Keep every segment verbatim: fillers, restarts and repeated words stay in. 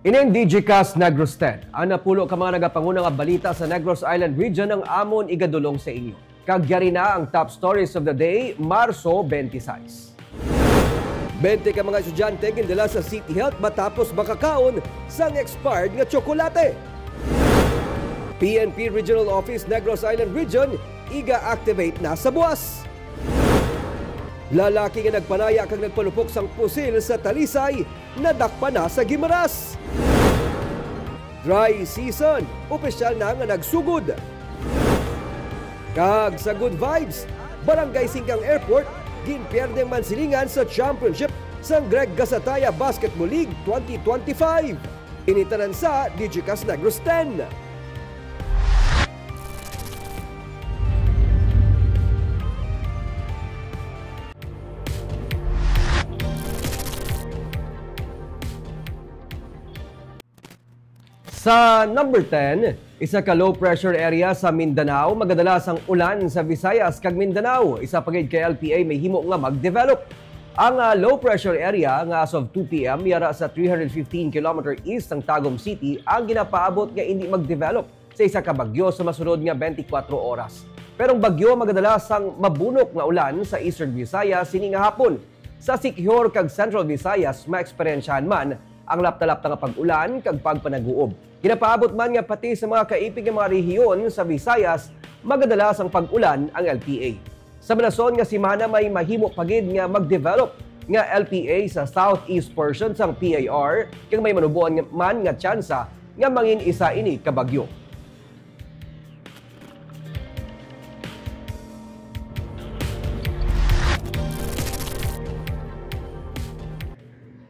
Ini ang Digicast Negros ten. Ang napulo ka mga nagapanguna nga balita sa Negros Island Region ang amon igadulong sa inyo. Kag yari na ang top stories of the day, Marso twenty-six. Twenty ka mga estudyante gindala sa City Health matapos makakaon sang expired nga tsokolate. P N P Regional Office Negros Island Region iga-activate na sa buas. Lalaki nga nagpanaya kag nagpalupok sang pusil sa Talisay, nadakpan na sa Guimaras. Dry season, opisyal na nga nagsugod. Kag sa good vibes, Barangay Singkang Airport, ginpierde ang Mansilingan sa championship sang Greg Gasataya Basketball League twenty twenty-five. Ini tanan sa Digicast Negros ten. Sa number ten, isa ka low pressure area sa Mindanao, magadala sang ulan sa Visayas kag Mindanao. Isa pa gid ka L P A may himo nga mag-develop. Ang, ah, low pressure area nga as of two P M yara sa three hundred fifteen kilometer east sang Tagum City ang ginapaabot nga indi mag-develop sa isa ka bagyo sa masunod nga twenty-four oras. Pero ang bagyo magadala sang mabunok nga ulan sa Eastern Visayas sini nga hapon. Sa Siquijor kag Central Visayas, maeksperiensyahan man ang lapta-lapta nga pag-ulan kag pagpanaguob. Ginapaabot man nga pati sa mga kaipig nga mga rehiyon sa Visayas, magadala sang pag-ulan ang L P A. Sa manason nga semana, may mahimo pa gid nga mag-develop nga L P A sa southeast portion sang P A R, kag may manuboan nga, man nga tsansa nga mangin isa ini ka bagyo.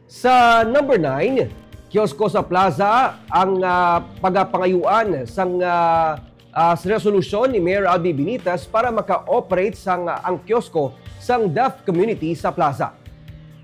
Sa number nine, kiosko sa plaza ang, ah, pagapangayuan sang, ah, ah, sa resolusyon ni Mayor Albee Benitez para maka-operate sang, ah, ang kiosko sang deaf community sa plaza.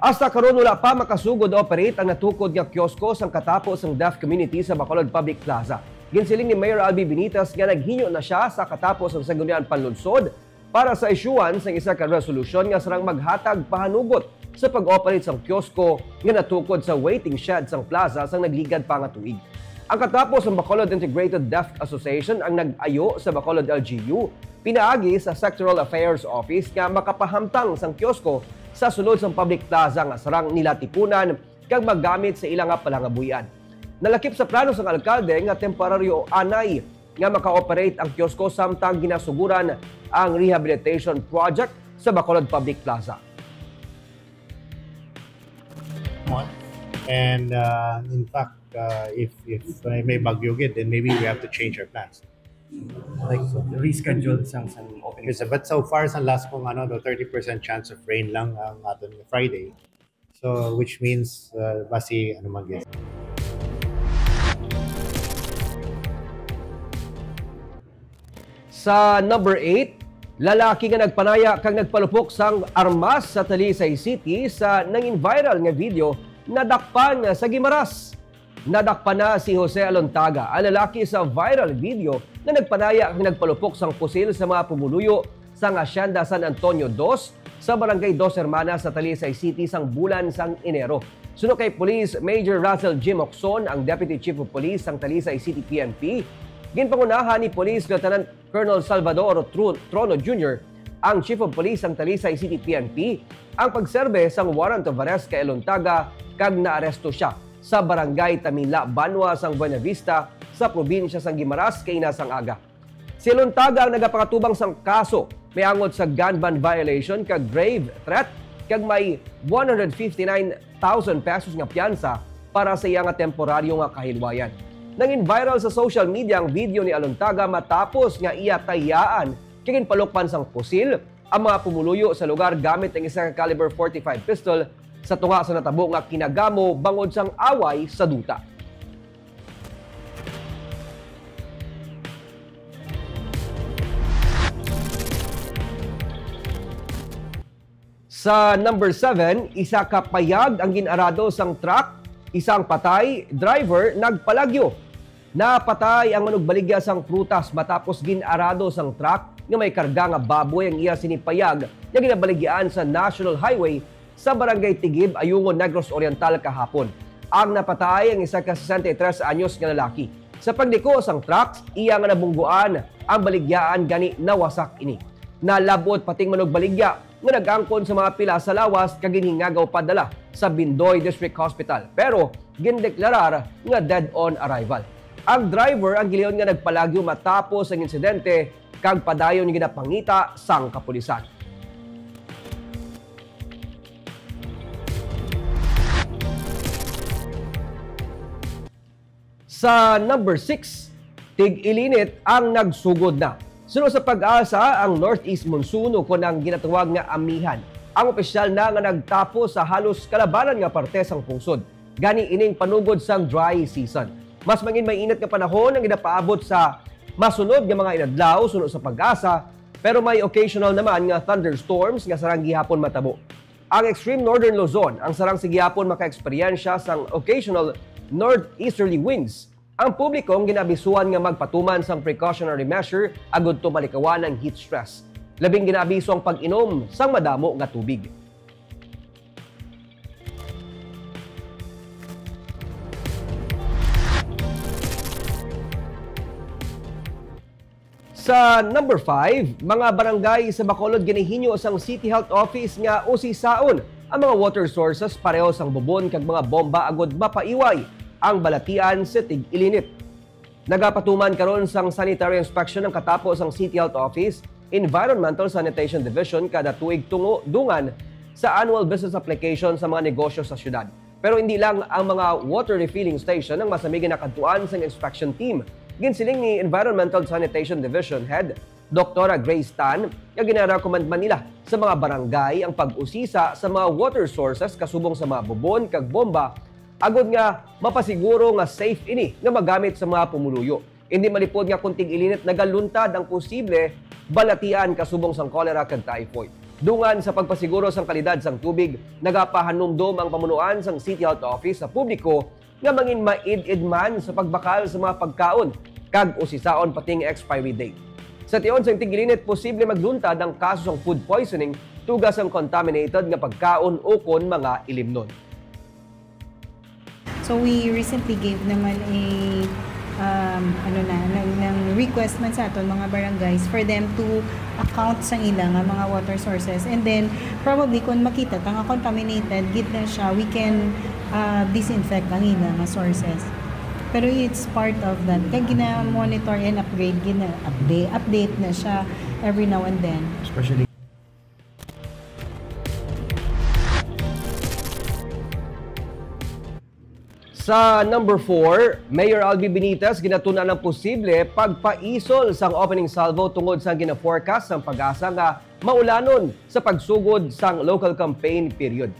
Hasta karon wala pa makasugod operate ang natukod nga kiosko sang katapo sang deaf community sa Bacolod Public Plaza. Ginsiling ni Mayor Albee Benitez nga naghinyo na siya sa katapo sang Sangguniang Panlunsod para sa isyuhan sang isa ka resolusyon nga sarang maghatag pahanugot sa pag-operate sang kiosko nga natukod sa waiting shed sang plaza sang nagligad pa nga tuig. Ang katapo sang Bacolod Integrated Deaf Association ang nag-ayo sa Bacolod L G U pinaagi sa Sectoral Affairs Office nga makapahamtang sang kiosko sa sulod sang public plaza nga sarang nila tipunan kag magamit sa ila nga palangabuy-an. Nalakip sa plano sang alkalde nga temporaryo anay nga maka-operate ang kiosko samtang ginasuguran ang rehabilitation project sa Bacolod Public Plaza. And uh, in fact, uh, if if may, may bagyo gid, then maybe we have to change our plans. Like so, reschedule sang sang opening. Yes, but so far sa last kong ano, the thirty percent chance of rain lang ang aton Friday. So which means uh, basi ano man gid. Sa number eight, lalaki nga nagpanaya kag nagpalupok sang armas sa Talisay City sa nangin viral nga video nadakpan sa Guimaras. Nadakpan na si Jose Alontaga, ang lalaki sa viral video nga nagpanaya kag nagpalupok sang pusil sa mga pumuluyo sang Hacienda San Antonio Dos sa Barangay Dos Hermanas sa Talisay City sang bulan sang Enero. Suno kay Police Major Russell Jim Ocson, ang Deputy Chief of Police sang Talisay City P N P, ginpangunahan ni Police Lieutenant Colonel Salvador Tru- Trono Junior, ang Chief of Police sang Talisay City P N P, ang pagserbe sang warrant of arrest kay Alontaga kag naaresto siya sa Barangay Taminla, banwa sang Buenavista, sa probinsya sang Guimaras kaina sang aga. Si Alontaga ang nagapakatubang sang kaso may angot sa gun ban violation kag grave threat kag may one hundred fifty-nine thousand pesos nga piyansa para sa iya nga temporaryo nga kahilwayan. Nangin viral sa social media ang video ni Alontaga matapos nga iya tayaan kag ginpalukban sang pusil ang mga pumuluyo sa lugar gamit ang isa ka caliber forty-five pistol sa tunga sa natabo nga kinagamo bangod sang away sa duta. Sa number seven, isa ka payag ang gin-arado sang truck, isang patay, driver nagpalagyo. Napatay ang manugbaligya sang prutas matapos gin-arado sang truck nga may karga nga baboy ang iya sini payag nga ginabaligyaan sa National Highway sa Barangay Tigib, Ayungon, Negros Oriental kahapon. Ang napatay ang isa ka sesenta y tres anyos nga lalaki. Sa pagliko sang truck, iya nga nabungguan ang baligyaan, gani nawasak ini. Nalab-ot pating manugbaligya nga nag-angkon sa mga pila sa lawas kag ginhingagaw padala sa Bindoy District Hospital, pero gindeklarar nga dead on arrival. Ang driver ang gilayon nga nagpalagyo matapos ang insidente kag padayon ginapangita sang kapulisan. Sa number six, tig-ilinit ang nagsugod na. Suno sa PAGASA, ang northeast monsoon, o kon ang ginatawag nga amihan, ang opisyal na nga nagtapos sa halos kalabanan nga parte sang pungsod. Gani ining panugod sang dry season. Mas mangin mainit nga panahon ang ginapaabot sa masunod nga mga inadlaw, suno sa PAGASA, pero may occasional naman nga thunderstorms nga sarang gihapon matabo. Ang extreme northern Luzon ang sarang sa gihapon maka-eksperyensya sang occasional northeasterly winds. Ang publiko ang ginaabisuhan nga magpatuman sang precautionary measure agud to malikawan ang heat stress. Labing ginaabiso ang pag-inom sang madamo nga tubig. Sa number five, mga barangay sa Bacolod ginahinyo sang City Health Office nga usisaon ang mga water sources pareho sang bubon kag mga bomba agud mapaiway ang balatian sa tig-ilinit. Nagapatuman karon sang sanitary inspection ang katapo sang City Health Office, Environmental Sanitation Division kada tuig tungo dungan sa annual business application sa mga negosyo sa syudad. Pero hindi lang ang mga water refilling station ang masami ginakadtuan sang inspection team. Ginsiling ni Environmental Sanitation Division Head Doktora Grace Tan nga ginarecommend man nila sa mga barangay ang pag-usisa sa mga water sources kasubong sa mga bubon kag bomba agud nga mapasiguro nga safe ini nga magamit sa mga pumuluyo. Indi malipod nga kon tig-ilinit nagaluntad ang posible balatian kasubong sang cholera kag typhoid. Dungan sa pagpasiguro sang kalidad sang tubig, nagapahanumdom ang pamunuan sang City Health Office sa publiko nga mangin maid-id man sa pagbakal sa mga pagkaon kag usisaon pati ang expiry date. Sa tion sang tig-ilinit, posible magluntad ang kaso sang food poisoning tuga sang contaminated nga pagkaon ukon mga ilimnon. So we recently gave naman a um, ano na, ng, ng request man sa aton mga barangays for them to account sa ila nga mga water sources, and then probably kung makita ta nga contaminated gid na siya, we can uh, disinfect ang ila nga sources. Pero it's part of that. Kaya gina-monitor and upgrade, gina update, update na siya every now and then. Especially Sa number four, Mayor Albi Benitez ginatun-an ang posible pagpaisol sang opening salvo tungod sa gina-forecast sang PAGASA nga maulanon sa pagsugod sang local campaign period.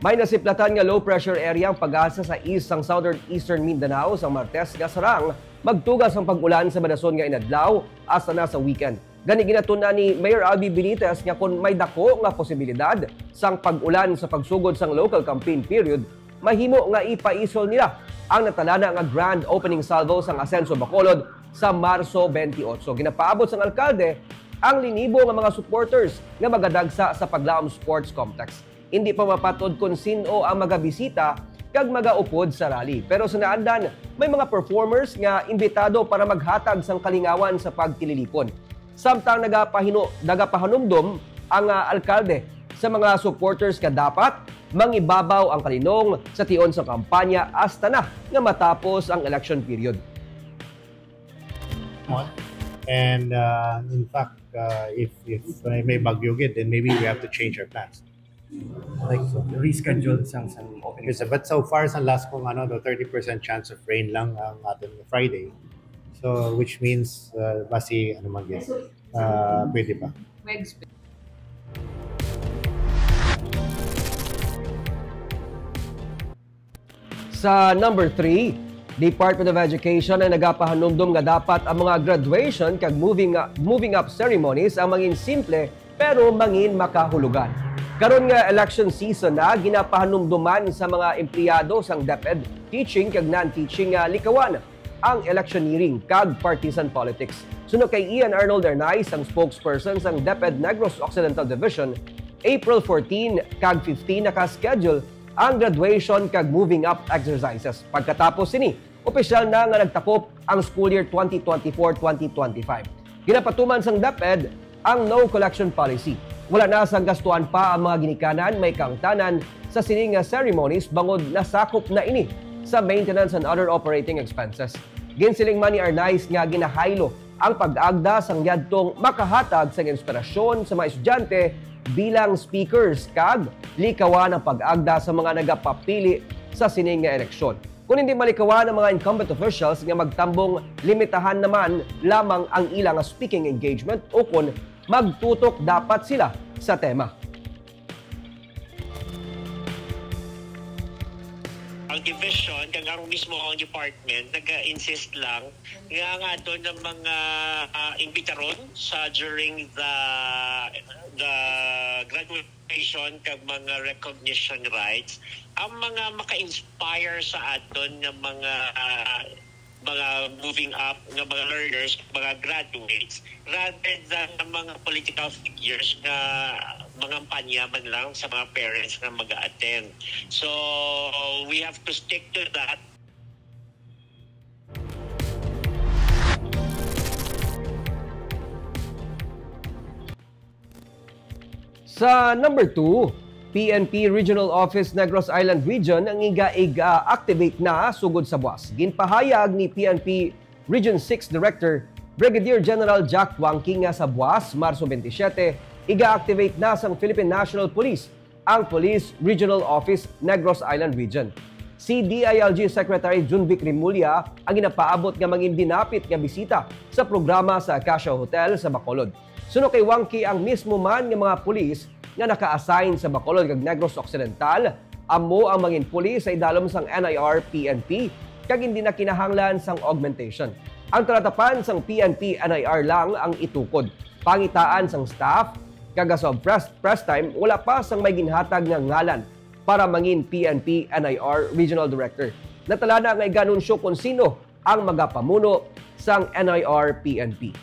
May nasiplatan nga low pressure area ang PAGASA sa east sang southern eastern Mindanao sang Martes nga sarang magtugas ang pag-ulan sa madason nga inadlaw hasta na sa weekend. Gani ginatun-an ni Mayor Albi Benitez nga kon may dako nga posibilidad sang pag-ulan sa pagsugod sang local campaign period, mahimo nga ipaisol nila ang natalana nga grand opening salvo sang Asenso Bacolod sa Marso twenty-eight. Ginapaabot sang alkalde ang linibo nga mga supporters nga magadagsa sa Paglaom Sports Complex. Indi pa mapat-od kon sin-o ang magabisita kag magaupod sa rally. Pero sa naandan, may mga performers nga imbitado para maghatag sang kalingawan sa pagtililipon. Samtang nagapahino-, nagapahanumdom ang, ah, alkalde sa mga supporters nga dapat mangibabaw ang kalinong sa tion sa kampanya hasta na nga matapos ang election period. And uh, in fact, uh, if if may, may bagyo gid, then maybe we have to change our plans. Like so, reschedule sang sang opening. Yes, but so far sa last kong ano, the thirty percent chance of rain lang ang ating Friday. So which means uh, basi ano man yun, uh, pwede pa. Sa number three, Department of Education ang nagapahanumdom nga dapat ang mga graduation kag moving, moving up ceremonies ang mangin simple pero mangin makahulugan. Karon nga election season na, ginapahanumdoman sa mga empleyado sang DepEd, teaching kag non-teaching nga likawan ang electioneering kag partisan politics. Suno kay Ian Arnold Arnaiz, ang spokesperson sang DepEd Negros Occidental Division, April fourteen kag fifteen naka-schedule ang graduation kag moving up exercises. Pagkatapos sini, opisyal na nga nagtakop ang school year twenty twenty-four twenty twenty-five. Ginapatuman sang DepEd ang no collection policy. Wala na sang gastuan pa ang mga ginikanan may kaangtanan sa sini nga ceremonies bangod nasakop na ini sa maintenance and other operating expenses. Ginsiling man ni Arnaiz nga ginahaylo ang pag-agda sang yadtong makahatag sang inspirasyon sa mga estudyante bilang speakers kag likawan ang pag-agda sa mga nagapapili sa sini nga eleksyon. Kon hindi malikawan ang mga incumbent officials nga magtambong limitahan naman lamang ang ilang speaking engagement o kon magtutok dapat sila sa tema. Ang division kag ang mismo ang department naga-insist lang nga ang aton nga mga ah, imbitaron sa during the the graduation kag mga recognition rites ang mga maka-inspire sa aton nga mga ah, mga moving up nga mga learners, mga graduates, rather than ang mga political figures nga mangampanya man lang sa mga parents nga mag-attend. So we have to stick to that. Sa number two, P N P Regional Office Negros Island Region ang iga iga-activate na sugod sa buwas. Ginpahayag ni P N P Region six Director Brigadier General Jack Wangki nga sa buwas, Marso twenty-seven, iga-activate na sang Philippine National Police ang Police Regional Office Negros Island Region. Si D I L G Secretary Junvic Remulla ang ginapaabot nga mangin dinapit nga bisita sa programa sa Acacia Hotel sa Bacolod. Suno kay Wangki, ang mismo man nga mga pulis nga naka-assign sa Bacolod kag Negros Occidental amo ang mangin pulis sa idalom sang N I R P N P kag hindi na kinahanglan sang augmentation. Ang talatapan sang P N P N I R lang ang itukod. Pangitaan sang staff kag as of press, press time, wala pa sang may ginhatag nga ngalan para mangin P N P N I R Regional Director. Natalana nga iga-anunsyo kon sino ang magapamuno sang N I R P N P.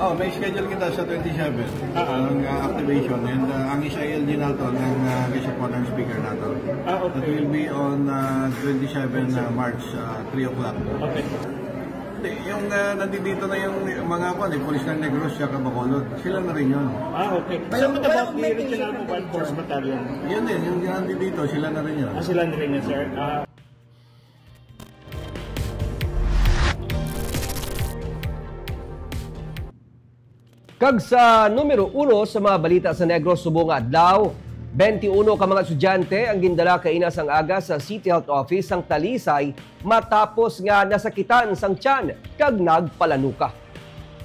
Oh, may schedule kita sa twenty-seven Ah, ah. ang uh, activation and uh, ang isa L G nato ang uh, guest of honor speaker nato. Ah, okay. That will be on uh, twenty-seven uh, March uh, three o'clock. Okay. Hindi, yung uh, nandito na yung mga kwan, eh, pulis ng Negros siya Bacolod. Sila na rin yun. Ah, okay. So, what about the regional mobile force battalion? Yun din, yung nandito, sila na rin yun. Ah, sila na rin yun, sir. Ah. Kag sa numero uno sa mga balita sa Negros subong nga adlaw, twenty-one ka mga estudyante ang gindala kaina sang aga sa City Health Office sang Talisay matapos nga nasakitan sang tiyan kag nagpalanuka.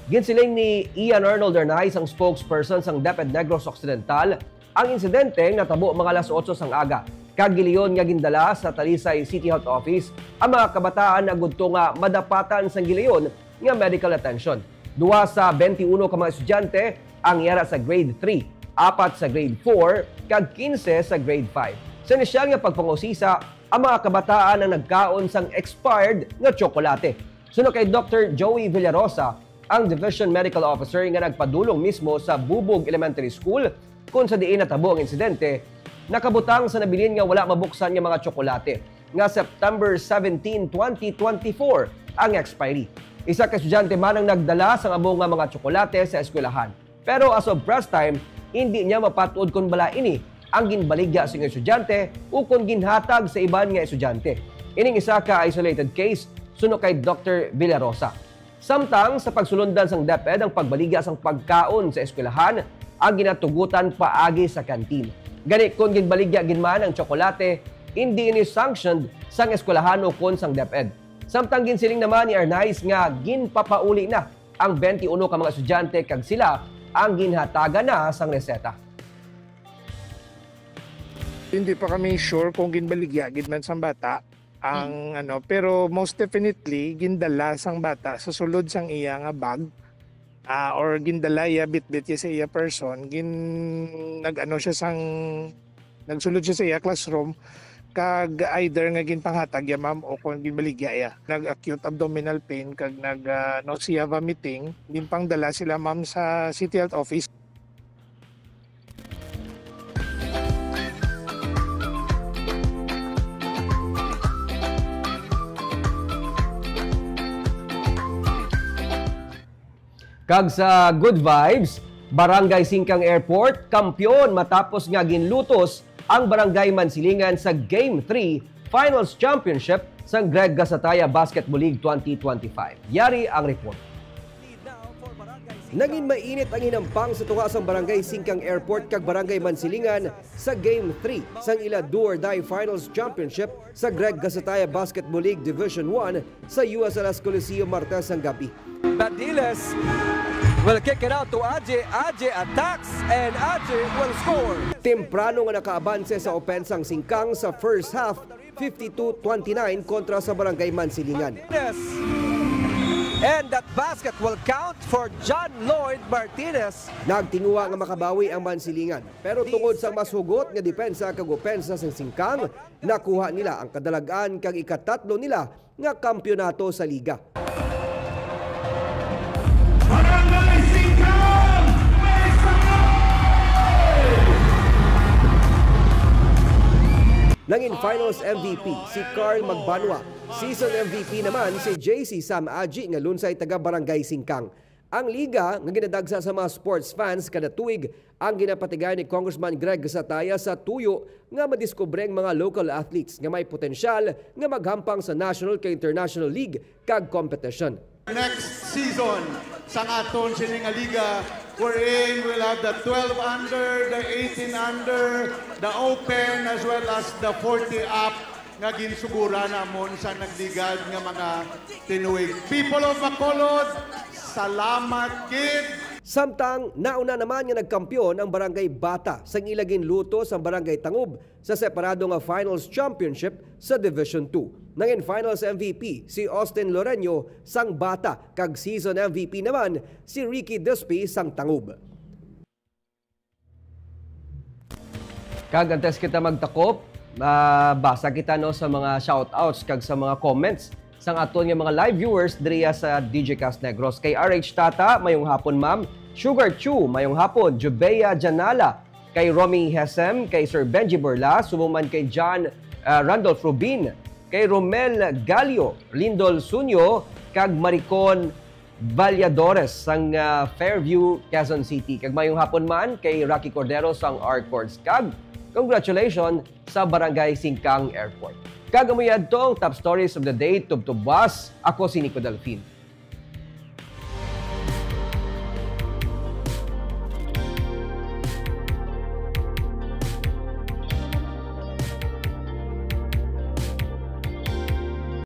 Ginsiling ni Ian Arnold Arnaiz, ang spokesperson sang DepEd Negros Occidental, ang insidente natabo mga alas otso sang aga, kag gilayon nga gindala sa Talisay City Health Office ang mga kabataan agudto nga madapatan sang gilayon nga medical attention. Duha sa twenty-one ka mga estudyante ang yara sa grade three, apat sa grade four, kag kinse sa grade five. Sa inisyal nga pagpangusisa, ang mga kabataan ang nagkaon sang expired nga tsokolate. Suno kay Doktor Joey Villarosa, ang Division Medical Officer nga nagpadulong mismo sa Bubog Elementary School, kung sa diin natabo ang insidente, nakabutang sa nabilin nga wala mabuksan nga mga tsokolate nga September seventeen, twenty twenty-four ang expiry. Isa ka estudyante man ang nagdala sang amo nga mga tsokolate sa eskwelahan. Pero as of press time, hindi niya mapatod kon bala ini ang ginbaligya sa iyang estudyante o kon ginhatag sa iban nga estudyante. Ining isa ka isolated case, suno kay Doktor Villarosa. Samtang sa pagsulundan sang DepEd ang pagbaligya sang pagkaon sa eskwelahan, ang ginatugutan paagi sa canteen. Gani, kon ginbaligya gid man ang tsokolate, hindi ini sanctioned sang eskwelahan ukon sang DepEd. Samtang ginsiling naman ni Arnaiz nga ginpapauli na ang twenty-one ka mga estudyante kag sila ang ginhatagan na sang reseta. Hindi pa kami sure kung ginbaligya gid man sang bata ang ano, pero most definitely gindala sang bata sa sulod sang iya nga bag, ah, or gindala iya bitbit iya sa iya person, gin nag-ano siya sang nagsulod siya sa iya classroom kag either nga ginpanghatag iya ma'am o kon ginbaligya iya. Nag-acute abdominal pain kag nag ah, nausea, vomiting, ginpangdala sila ma'am sa City Health Office. Kag sa good vibes, Barangay Singkang Airport, kampiyon matapos nga ginlutos ang Barangay Mansilingan sa Game three Finals Championship sang Greg Gasataya Basketball League twenty twenty-five. Yari ang report. Nangin mainit ang hinampang sa tunga sang Barangay Singkang Airport kag Barangay Mansilingan sa Game three sang ila Do or Die Finals Championship sa Greg Gasataya Basketball League Division one sa U S L S Coliseum Martes sang gabi. Badiles will kick it out to Aji. Aji attacks and Aji will score. Temprano nga nakaabanse sa opensang Singkang sa first half, fifty-two twenty-nine kontra sa Barangay Mansilingan. Martinez. And that basket will count for John Lloyd Martinez. Nagtinguha nga makabawi ang Mansilingan, pero tungod sa mas hugot nga depensa kag opensa sang Singkang, nakuha nila ang kadalag-an kag ikatatlo nila nga kampiyonato sa liga. Barangay Singkang, may sangay! Nangin Finals M V P si Carl Magbanwa. Season M V P naman si J C Sam Aji nga lunsay taga Barangay Singkang. Ang liga nga ginadagsa sa mga sports fans kada tuig ang ginapatigay ni Congressman Greg Gasataya sa tuyo nga madiskubre ang mga local athletes nga may potensyal nga maghampang sa national kag international league kag competition. Next season, sang aton sini nga liga, wherein we'll have the twelve under, the eighteen under, the open, as well as the forty up nga ginsugura namon sa nagligad nga mga tinuig. People of Bacolod, salamat gid. Samtang nauna naman nga nagkampiyon ang Barangay Bata sang ila ginluto sang Barangay Tangub sa separado nga Finals Championship sa Division two. Nangin Finals M V P si Austin Loreño sang Bata kag Season M V P naman si Ricky Despi sang Tangub. Kag antes kita magtakop, ah, basa kita, no, sa mga shoutouts kag sa mga comments sang aton nga mga live viewers diriya sa D J Cast Negros. Kay R H Tata, mayong hapon, ma'am. Sugar Chu, mayong hapon. Jubea Janala, kay Romy Hesem, kay Sir Benji Borla, subong man kay John, ah, Randolph Rubin, kay Romel Galio, Lindol Sunyo, kag Maricon Valladores sang, ah, Fairview, Quezon City. Kag mayong hapon man kay Rocky Cordero sang Arcords. Kag congratulations sa Barangay Singkang Airport. Kag amo yadto ang top stories of the day. Tubtub buas, ako si Nico Delfin.